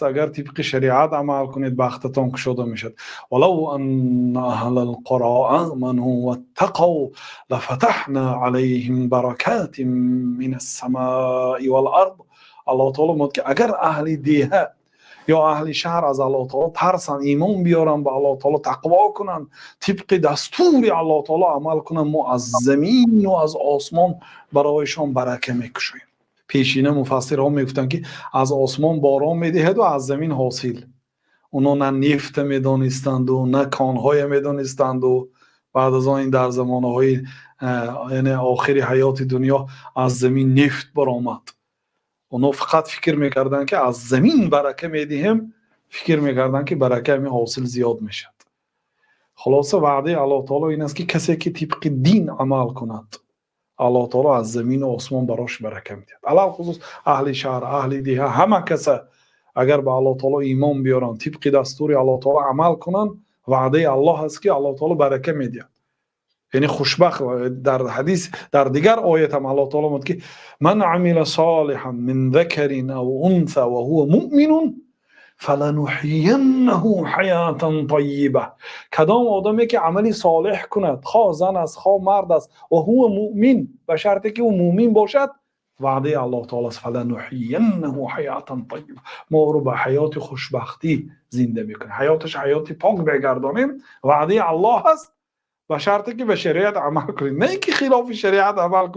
Агар тибқи шариат амал кунед, бахтатон кушода мешавад. ولو أن أهل القرى آمنوا واتقوا لفتحنا عليهم بركات من السماء والأرض. Аллоҳ таоло мегӯяд, ки агар аҳли деҳа ё аҳли шаҳр аз Аллоҳ таоло тарсанд, имон биёранд, ба Аллоҳ таоло тақво кунанд, тибқи дастури Аллоҳ таоло амал кунанд, мо аз замину аз осмон барояшон барака мекушоем. Пешина муфассирҳо мегуфтанд, ки аз осмон борон медиҳаду аз замин ҳосил. Оно на нефта медонистанду, на конҳое медонистанду. Баъд аз он ин дар замонаҳои, яъне охири ҳаёти дунё, аз замин нефт баромад. Оно фақат фикр мекарданд, ки аз замин барака медиҳем, фикр мекарданд, ки барака ҳамин ҳосил зиёд мешавад. Хулоса, ваъдаи Аллоҳ таоло ин аст, ки касе ки тибқи дин амал кунад, Аллоҳ таоло аз замину осмон барош барака медиҳад. Алалхусус аҳли шаҳр, аҳли деҳа, ҳама каса агар ба Аллоҳ таоло имон биёранд, тибқи дастури Аллоҳ таоло амал кунанд, ваъдаи Аллоҳ аст, ки Аллоҳ таоло барака медиҳад, яъне хушбахт. Дар ҳадис, дар дигар оят ҳам Аллоҳ таоло мегӯяд, ки من عمل صالحا من ذكر أو أنثى وهو مؤمن فلنحيينه حياة طيبة. Кадом одаме ки амали солеҳ кунад, хоҳ зан аст, хоҳ мард аст, وهو مؤمن, ба шарте ки ӯ мӯмин бошад, ваъдаи Аллоҳ таоло аст: فلنحيينه حياة طيبة, мо ӯро ба ҳаёти хушбахтӣ зинда мекунем, ҳаёташ ҳаёти пок мегардонем. Ваъдаи Аллоҳ аст, ба шарте ки ба шариат амал кунед, на ин ки хилофи шариат амал кунед.